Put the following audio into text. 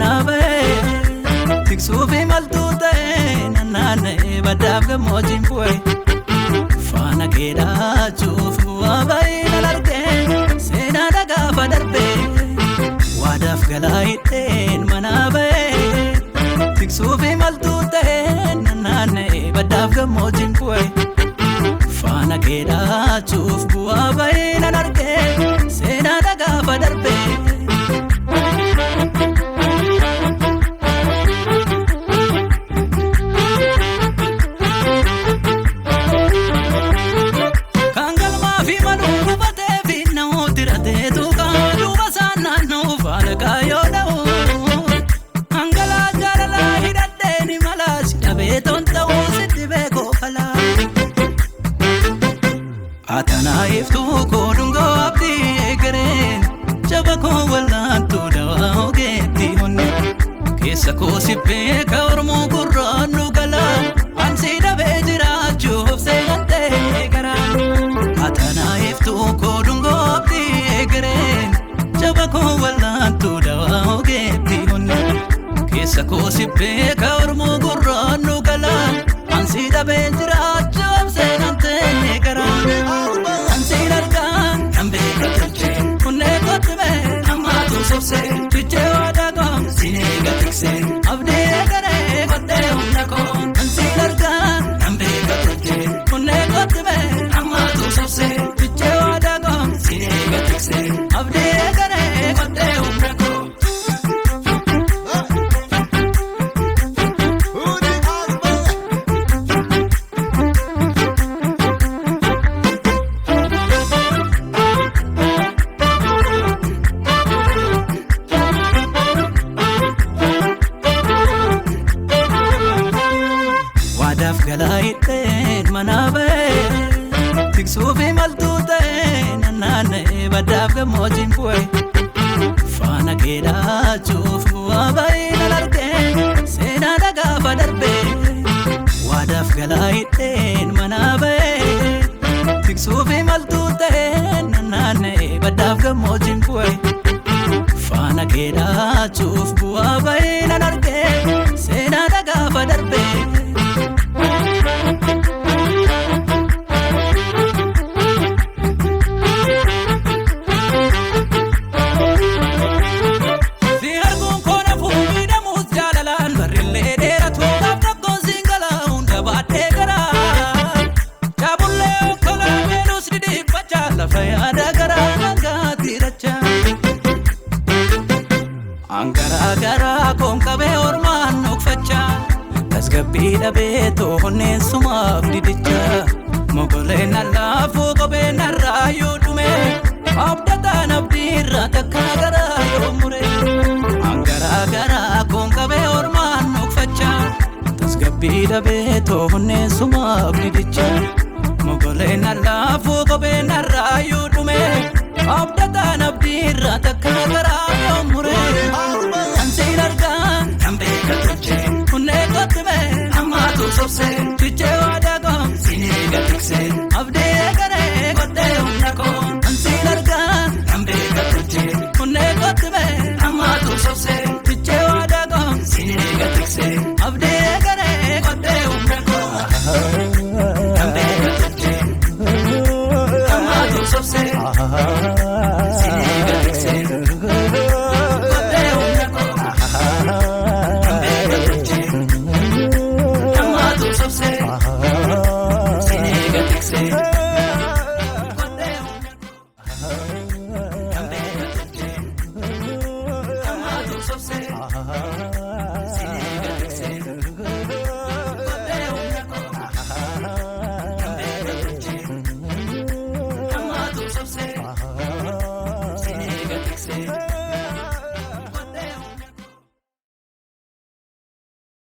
manaa ba'ee tiksuufi maltuu ta'ee naanna'ee baddaaf gammoojjiin bu'ee faana kee dhaachuuf bu'aa ba'ee nan argee seenaa dhagaafa darbee waadaaf galaa hidheen manaa ba'ee tiksuufi maltuu ta'ee naanna'ee baddaaf gammoojjiin bu'ee faana kee dhaachuuf bu'aa ba'ee nan argee seenaa dhagaafa darbee. Kan galmaa fi maluu hubatee fi namooti rateetu kan duuba isaan naannoo faana kaayyoo dha'u. Hangalaa jaalalaa hidhadhee ni malaa si dhabee tonta'uu sitti beekoo falaa. Atanaa iftuu koo dhungoo abdii eegareen jaba koo wallaantuu dawaa ogeetti honne keessa koo si beeka Oromoo gurraan nu galaa ansi dhabee jiraachuuf seenan ta'e garaa. Atanaa iftuu koo dhungoo abdii eegareen jaba koo wallaantuu dawaa ogeetti honne keessa koo si beeka Oromoo gurraan nu galaa ansi dhabee jiraachuuf seenan ta'e garaa. Ansiin argaa kan beeka tolchee kunnee kottime ammaatu sobsee fichee waadaa koo sinee gatiksee abdii eegalee kottee humna koo. Ansiin argaa kan beeka tolchee kunnee kottime ammaatu sobsee fichee waadaa koo sinee gatiksee abdii eegalee kottee humna koo. Waadaaf galaa hidheen manaa ba'ee tiksuufi maltuu ta'ee naanna'ee baddaaf gammoojjiin bu'ee faana kee dhaachuuf bu'aa ba'ee nan argee seenaa dhagaafa darbee waadaaf galaa hidheen manaa ba'ee tiksuufi maltuu ta'ee naanna'ee baddaaf gammoojjiin bu'ee faana kee dhaachuuf bu'aa ba'ee nan argee seenaa dhagaafa darbee. Si arguun koo nafuu miidhamuus jaalalaan barrillee dheeratu gaaf tokkoon siin galaa hunda baadhee garaa. Jaabullee okkolaa beelus dhidhiiffachaa lafa yaada garaa dhangaatti dachaa. Angaraa garaa koon qabee ormaan dhokfachaa tasgabbii dhabee toonneen sumaaf didichaa mogoleen allaafuu kopheen narraa yoo dhume abdataan abdii irraa takka garaa yoo mure. Angaraa garaa koon qabee ormaan dhokfachaa tasgabbii dhabee toonneen sumaaf didichaa mogoleen allaafuu kopheen narraa yoo dhume abdataan abdii irraa takka garaa yoo mure. Ansiin argaa kan beeka tolchee kunnee kottime ammaatu sobsee fichee waadaa koo sinee gatiksee abdii eegalee kottee humna koo. Ansiin argaa kan beeka tolchee kunnee kottime ammaatu sobsee fichee waadaa koo sinee gatiksee abdii eegalee kottee humna koo. Kan beeka tolchee ammaatu sobsee sinee gatiksee kottee humna koo. Kan beeka tolchee ammaatu sobsee sinee gatiksee kottee humna koo. Kan beeka tolchee ammaatu sobsee.